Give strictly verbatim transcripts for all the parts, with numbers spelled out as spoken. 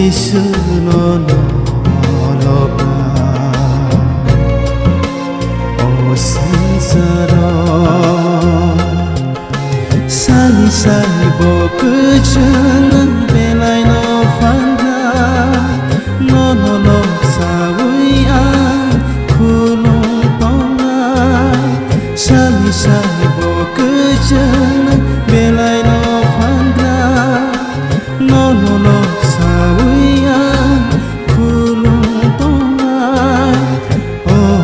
Jisu no no lobna o swngcharo. Sani sai bo kwchwng nwng belai no phan kha, nono lok saui ang khulum tongnai. Sani sai bo kwchwng nwng belai no phan kha, nono lok saui ang khulum tongnai. Oh,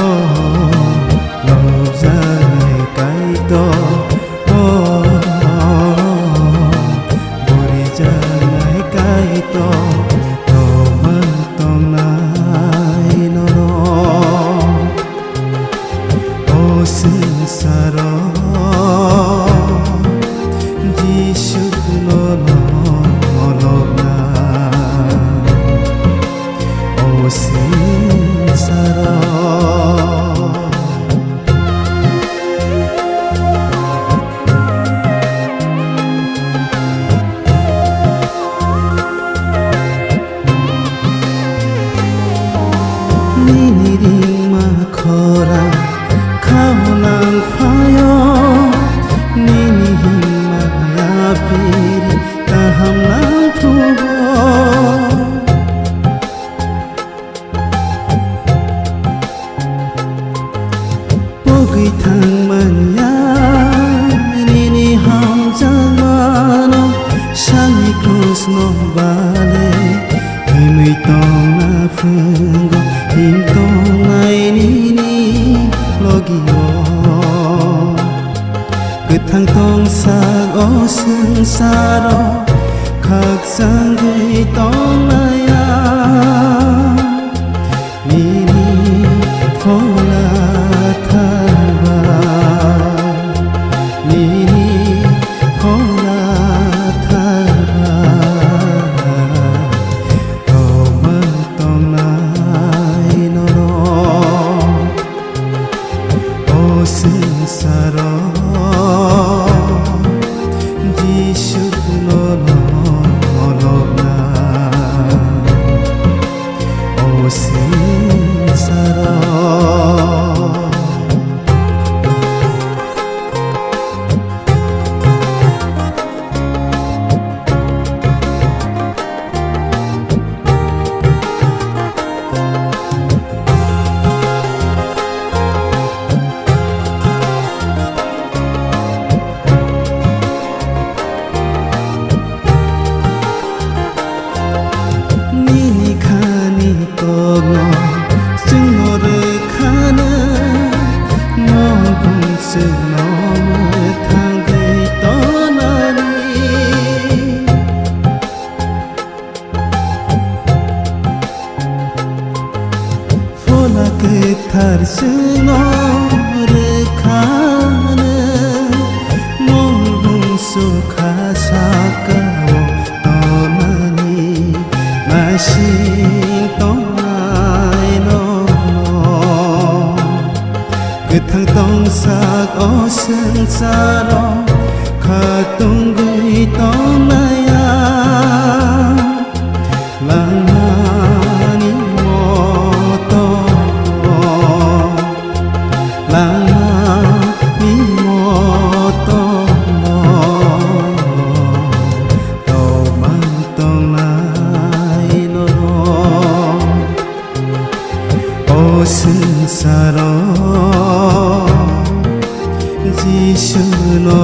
oh, oh, lobjaknai Kaitor, oh, oh, oh, borijaknai Kaitor, tongma tongnai nono. O swngcharo Jisu no no lobna. O swngcharo. Nini ringma khorang khao nang phaio, nini himma yapiri kaham nang thugo. Pogwi thang manya nini hamjakmano, sani krus no bale himwi tongna phungo, him tongnai nini logio. Kwthang tongsak o swngcharo khakchangwi tongnai ang. Nini phola tharba, nini phola tharba, tongma tongnai nono. O swngcharo Jisu no no lobna. O swngcharo. Nini khani kokno chwngno rwkhano, mokung chwngno mwthangwi tonani. Phola kwthar chwngno rwkhano, mokung sukha sakao tonani, naising tongnai nono. Kwthang tongsak o swngcharo khatungwi tongnai ang. Langmani moto, langmani moto, tongma tongnai nono. O swngcharo Jisu no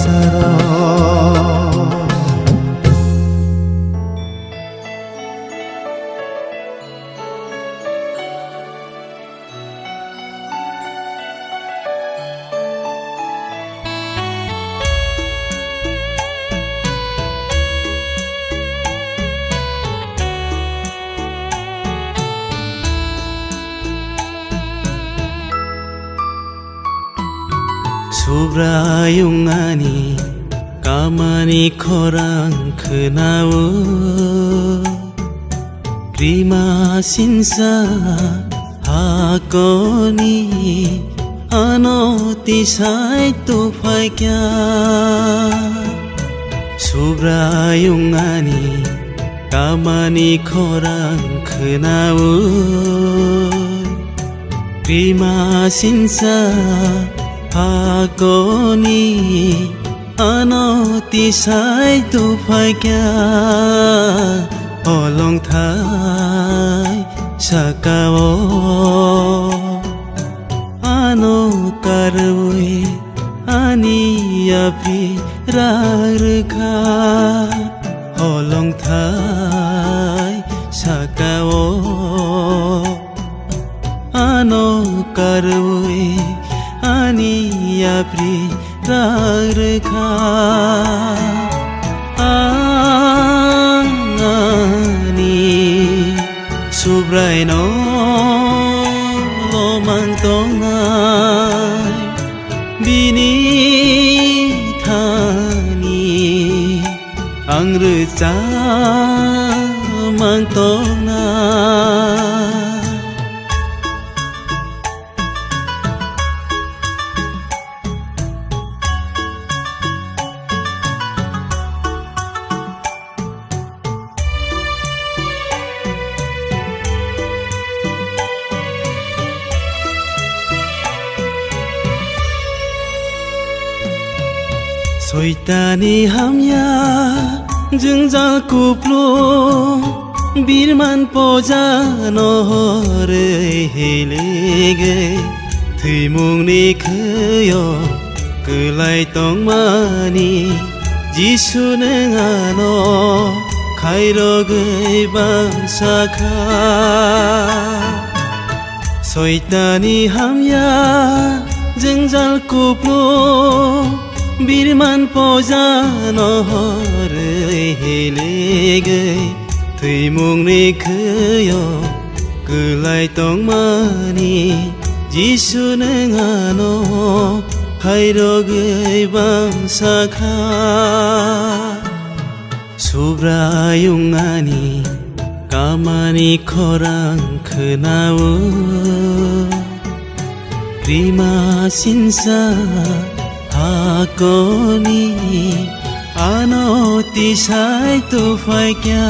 Saro. Subraiyung ani kamani khorang khwnao, krima sinsa hakoni ano tisai tuphaikha. Subraiyung ani kamani khorang khwnao, krima sinsa hakoni ano tisai tuphaikha. Holongthai sakao ano karwi ani yapri rak rwkha. Holongthai sakao ano karwi ani yapri rak rwkha. Ang ani Subraino lomang tongnai, bini thani ang rwchapmang tongnai. Soitani hamya jwngjal kuplu, birman poja no horwi hiligwi, thwimungni khwio kwlai tongmani Jisu nwng ano khairogwi bangsa kha. Soitani hamya jwngjal kuplu, birman poja no horwi hiligwi, thwimungni khwio kwlai tongmani Jisu nwng ano khairogwi bangsa kha. Subraiyung ani kamani khorang khwnao, krima sinsa hakoni ano tisai tuphaikha.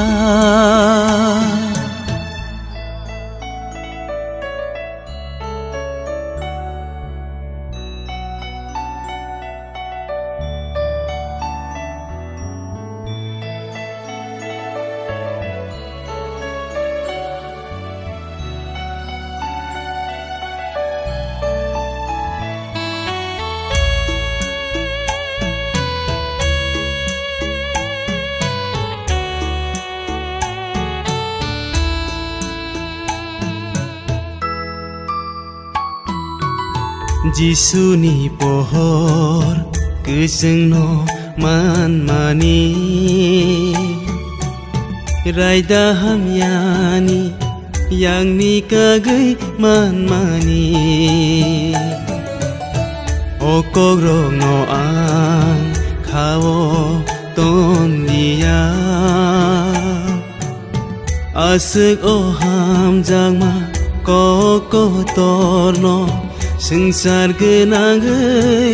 Jisuni pohor kwchwngno manmani, raida hamyani yangni kagwi manmani, o kokrokno ang khao tonliya. Aswk o hamjakma kok kotorno swngchar gwnangwi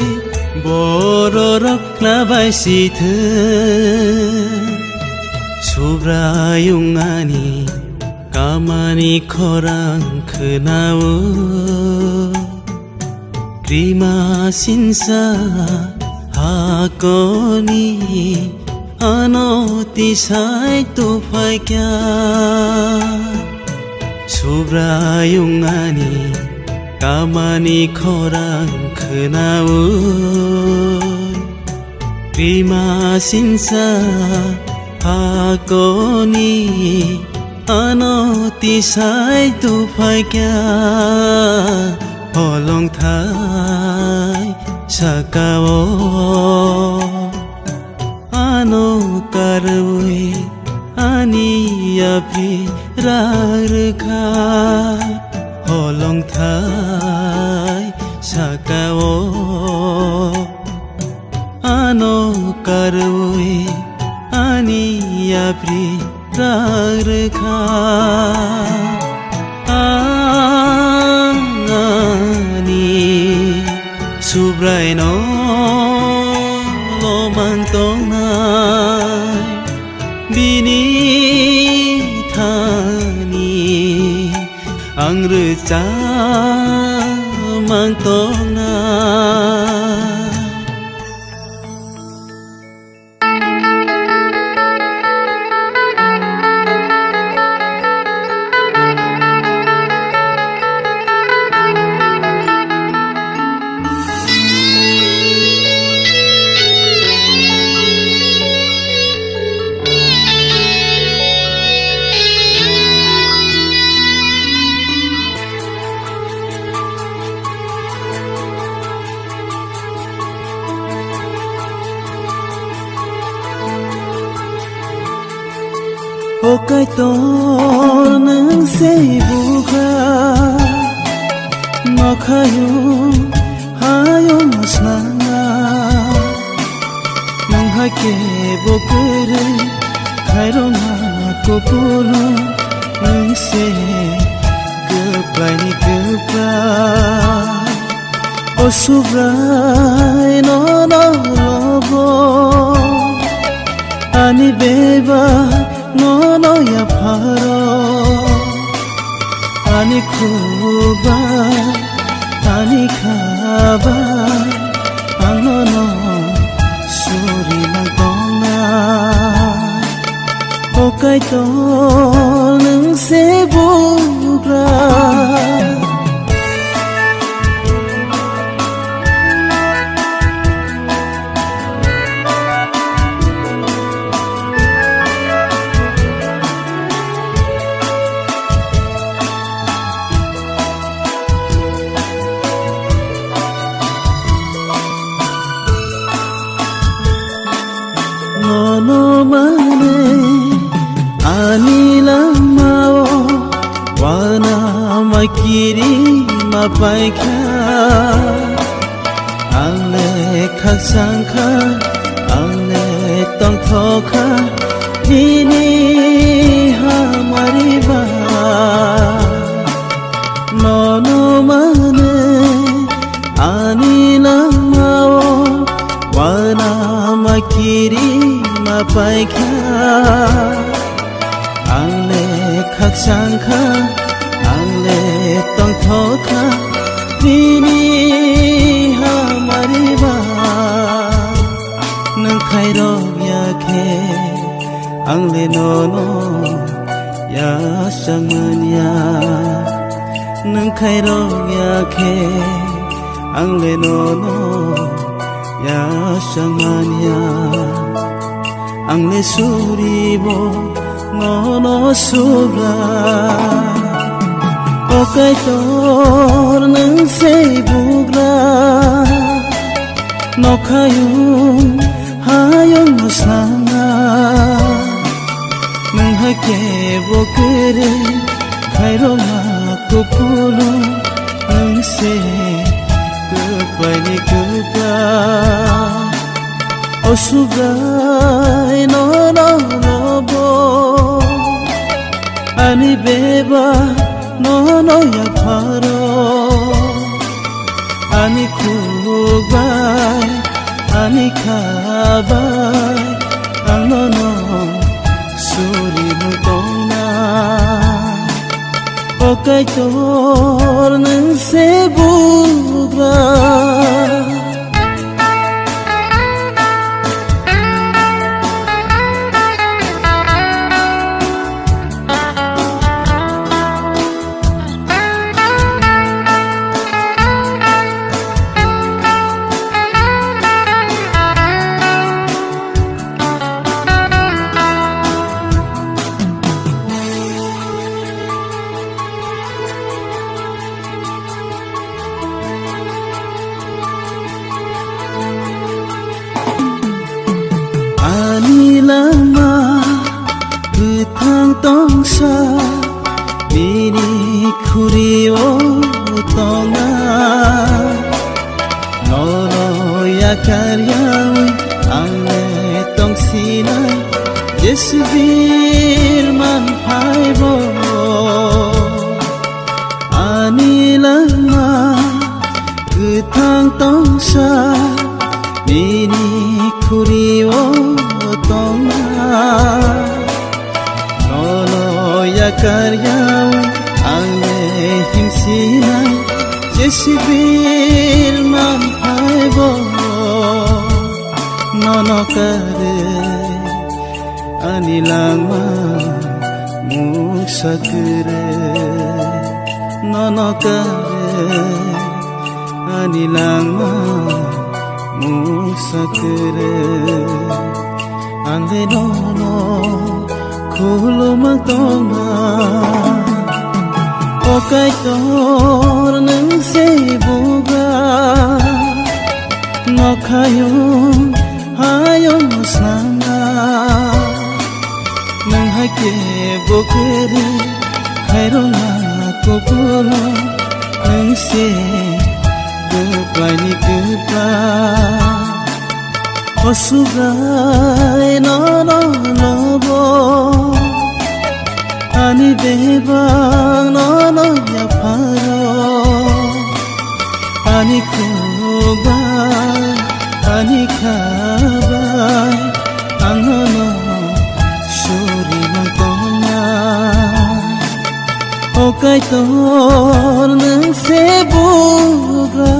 bororok khlabai sithwng. Subraiyung ani kamani khorang khwnao. Krima sinsa hakoni ano tisai tuphaikha. Subraiyung ani Kamani khorang khwnaui, rima sinsa hakoni ano tisai tuphaikha, holongthai sakao ano karwi ani yapri rarwkha, holongthai sakao ano karwi ani yapri rarwkha. Ang ani Subraino lomang tongnai, bini thani ang rwchapmang tongnai. O Kaitor, nwng se bugra, nokhayung hayung snangna, nwng hai kebo kwrwi khairokma kupulung, nwng se kwplaini kwplai. O Subrai, nono lobo ani beba, nono yapharo ani khukbai, ani khabai, ang nono suri nang tongnai. O Kaitor, nwng se bugra. Nono mane ani lamao wana makiri mapaikha. Ang le khakchangkha, ang le tongthokha, nini hamari ba. Nono mane ani lamao wana makiri mapaikha. Ang le khakchangkha, ang le tongthokha, nini hamari ba. Nwng khairok ya khe, ang le nono yachang manya. Nwng khairok ya khe, ang le nono yachang manya. Ang le suribo nono Subra. O Kaitor, nwng se bugra, nokhayung hayung no sana. Nwng hai kebo kwrwi khairokma kupulung, nwng se kwplaini kwplai. O Subrai, nono lobo ani beba, nono yapharo ani khukbai, ani khabai, ang nono suri nang tongnai. O Kaitor, nwng se bugra. Ani langma kwthang tongsa, nini khuri-o tongna. Nono yakar yawi ang le tongsinai, Jesu birman phaibo. Ani langma kwthang tongsa, nini khuri-o tongna. Nono yakar yawi ang le himsinai, Jesu birman phaibo. Nono kare ani langma muksa kere, nono kare ani langma muksa kere. Ang de nono khuluma tongna, o Kaitor nwng se bugra. Nokhayung hayung sana, nwng hai khe bo kere khairokna kukulo, nwng se kwplaini kwpla. O Subrai nono lobo, ani bebak nono yapharo. Ani khuk bai, ani kha bai, ang nono suri mantongna. O Kaitor nwng se bugra.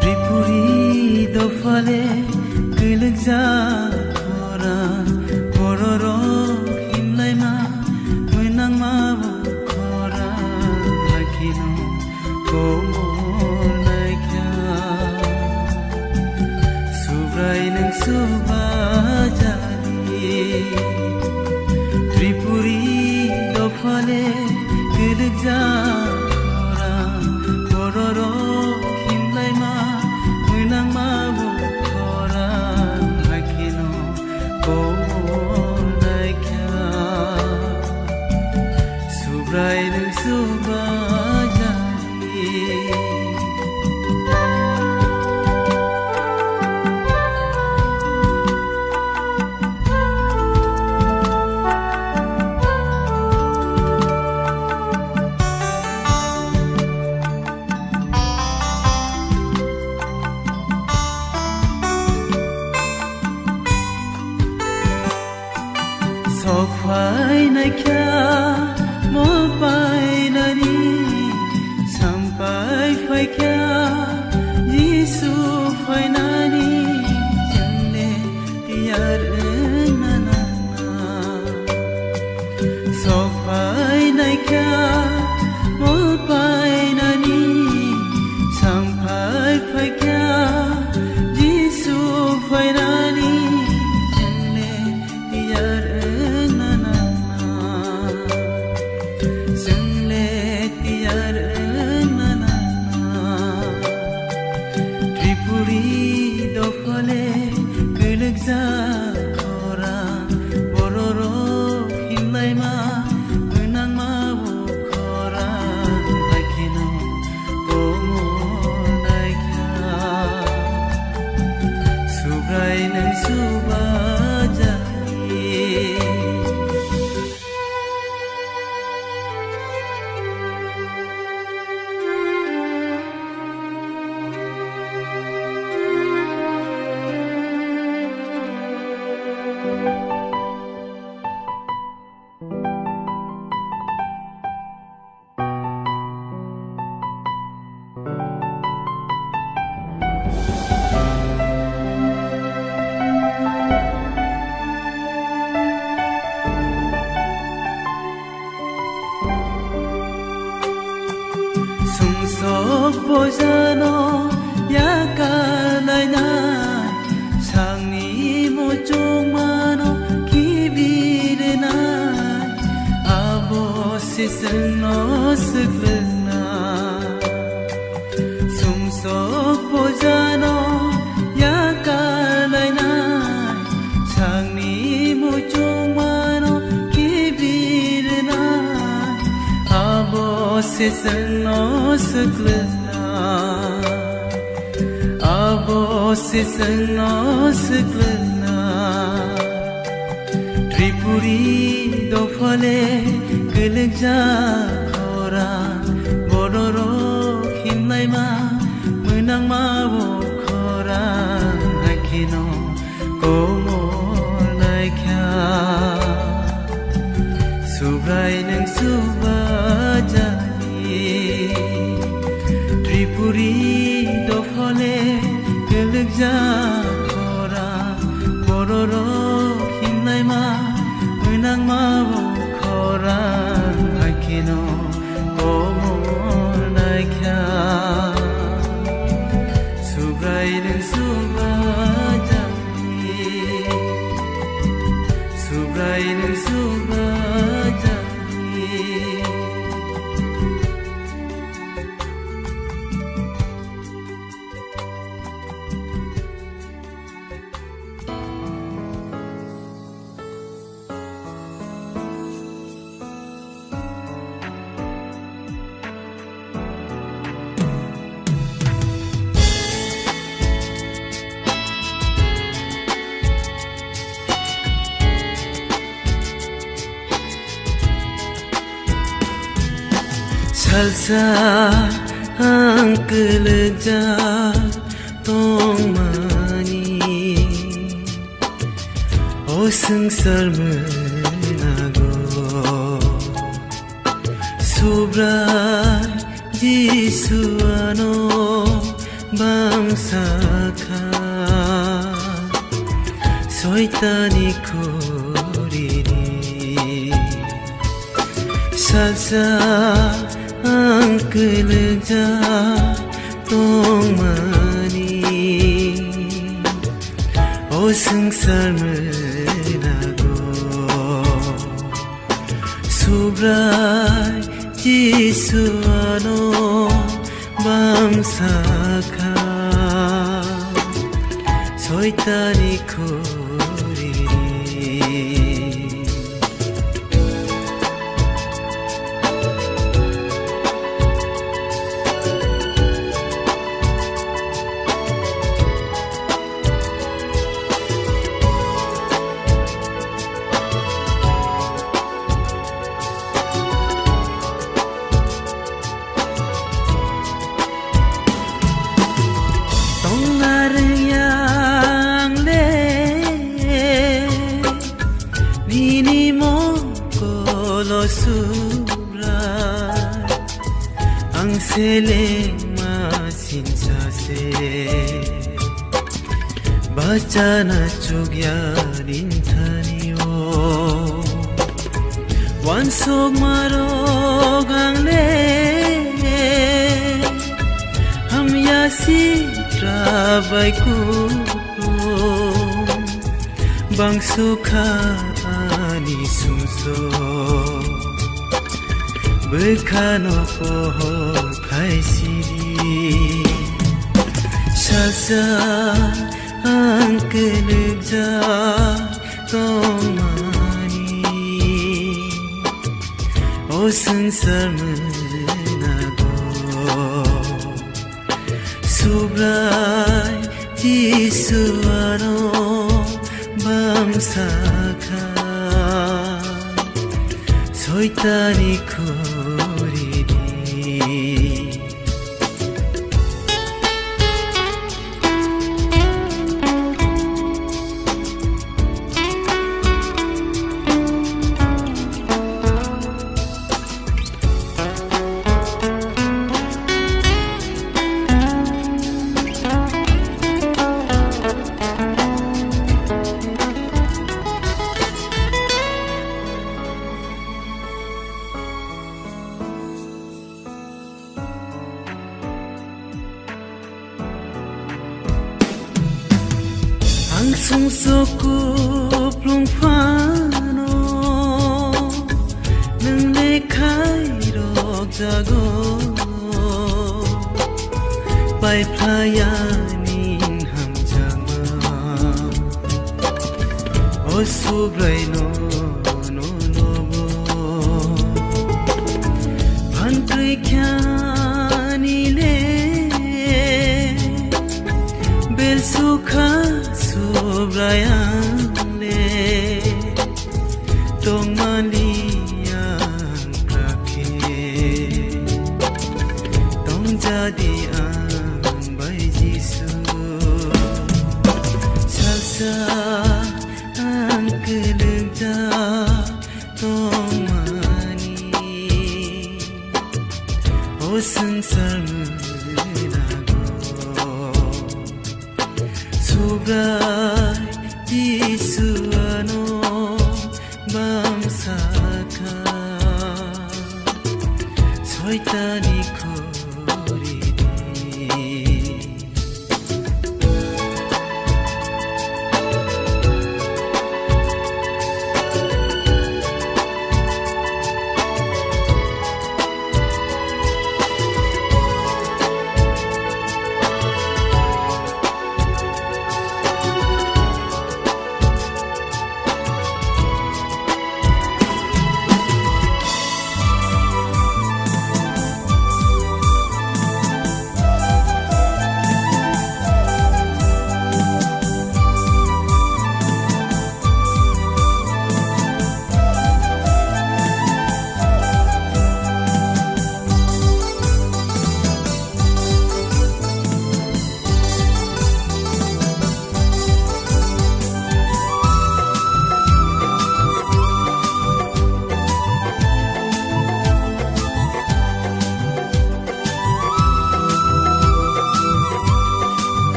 Tripuri dophale kwlwkjak khorang, bororok himlaima mwnangma bo khorang, hakheno komor naikha. Subrai nwng subajadi, Tripuri dophale kwlwkjak khorang, bororok himlaima mwnangma bo khorang, hakheno komor naikha. Subrai nwng subajadi. Sok phainai kha mol painani, sampai phai kha Jisu phainani, chwng le tiyar wngna nangna. Sok phainai kha mol painani, sampai phai kha Jisu phainani, chwng le tiyar wngna nangna, chwng le tiyar wngna nangna. Tripuri dophale kwlwkjak khorang, bororok himlaima mwnangma bo khorang, hakheno komor naikha. Subrai nwng subajadi. Bojano yakalainai, sangni muchungmano kibirinai, abo se chwngno swkliknai. Sumsok bojano yakalainai, sangni muchungmano kibirinai, abo se chwngno swkliknai, abo se chwngno swkliknai. Tripuri dophale kwlwkjak khorang, bororok himlaima mwnangma o khorang, hai kheno komor naikha. Subrai nwng subajani, Tripuri dophale kwlwkjak khorang, bororok himnaima mwnangma o khorang, hai kheno komor naikha. Subrai nwng subajani, Subrai nwng subajani. Salsa ang kwlwkjak tongmani, o swngchar mwnago. Subrai Jisu ano bamsa kha, Soitani khuri di. Salsa ang kwlwkjak tongmani, o swngchar mwnago. Subrai Jisu ano bamsa kha, Soitani khuri. Tongna rwngya ang le, nini mokolo Subrai. Ang selengma sinsa se, bachana chukya ninthani o. Wansokmarok ang le, hamya sitra bai kuplung. Bangso kha ani sumsok, bwkhano pohor khai sidi. Salsa ang kwlwkjak tongmani, o swngchar mwnago. Subrai Jisu ano bamsa kha, Soitani khuri di. Kuplung phano nwng le khairok jago, pai phlaya ning hamjakma. O Subrai no, no, no, bo. Phan twi khyani le, bel sukha Subrai ang le. Tongmani ang krakhe, tongjadi ang bai Jisu. Salsa ang kwlwkjak tongmani, o swngchar mwnago. Subrai Jisu ano bamsa kha, Soitani khuri di.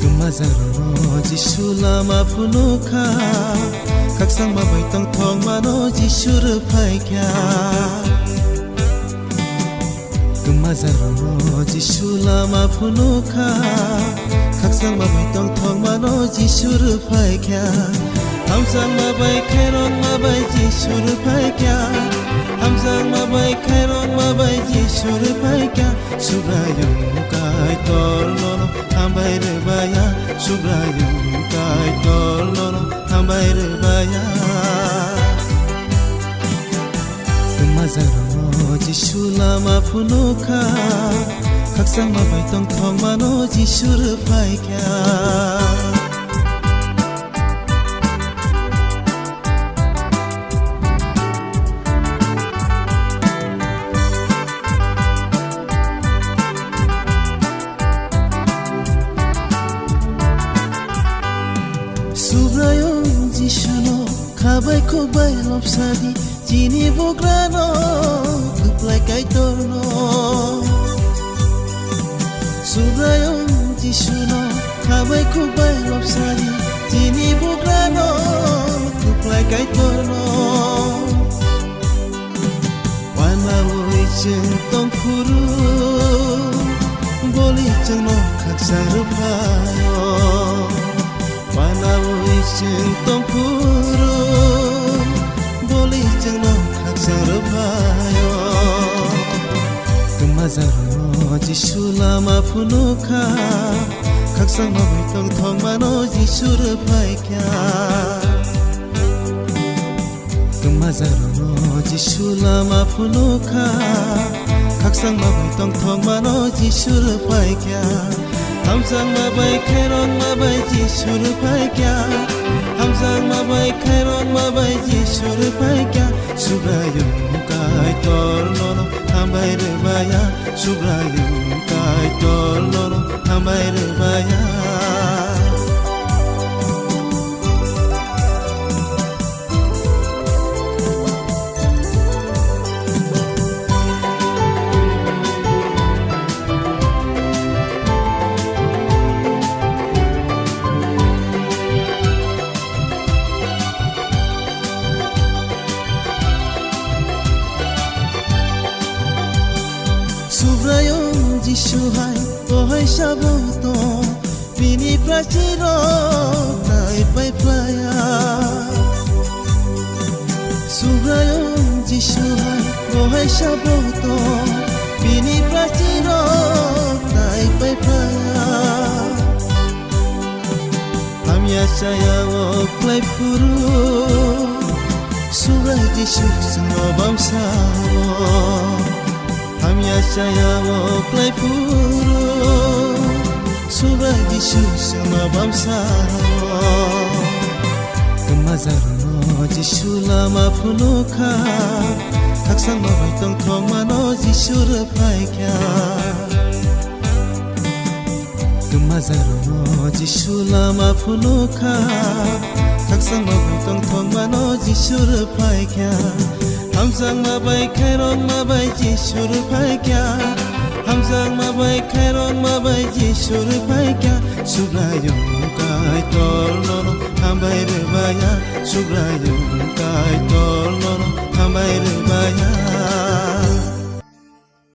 Kwmajakno Jisu lama phunukha, khakchangma bai tongthokmano Jisu rwphaikha. Kwmajakno Jisu lama phunukha, khakchangma bai tongthokmano Jisu rwphaikha. Hamjakma bai khairokma bai Jisu rwphaikha, hamjakma bai khairokma bai Jisu rwphaikha. Subraiyung Kaitor nono hambai rwbaiya, Subraiyung Kaitor nono hambai rwbaiya. Kwmajakno Jisu lama phunukha, khakchangma bai tongthokmano Jisu rwphaikha. Subraiyung Jisuno khabai khukbai lobsadi, chini bugrano kwplai Kaitorno. Subraiyung Jisuno khabai khukbai lobsadi, chini bugrano kwplai Kaitorno. Panawi chwng tongphuru, boli chwngno khaksa rwphaio. Panawi chwng tongphuru, boli chwngno khaksa rwphaio. Kwmajakno Jisu lama phunukha, khakchangma bai tongthokmano Jisu rwphaikha. Kwmajakno Jisu lama phunukha, khakchangma bai tongthokmano Jisu rwphaikha. Hamjakma bai khairokma bai Jisu rwphaikha, hamjakma bai khairokma bai Jisu rwphaikha. Subraiyung Kaitor nono hambai rwbaiya, Subraiyung Kaitor nono hambai rwbaiya. Subraiyung Jisu hai Sabo to bini prachirok tai pai phlaya. Subraiyung Jisu hai bohai sabo to bini prachirok tai pai phlaya. Hamya chaya o klai phuru Subrai Jisu chwngno bamsao. Hamya chaya o klai phuru Subrai Jisu chwngno bamsao. Kwmajakrokno Jisu lama phunukha. Khakchangma bai tongthokmano Jisu rwphaikha. Kwmajakrokno Jisu lama phunukha. Khakchangma bai tongthokmano Jisu rwphaikha. Hamjakma bai khairokma bai Jisu rwphaikha. Hamjakma bai khairokma bai Jisu rwphaikha. Subraiyung Kaitor nono hambai rwbaiya. Subraiyung Kaitor nono hambai rwbaiya.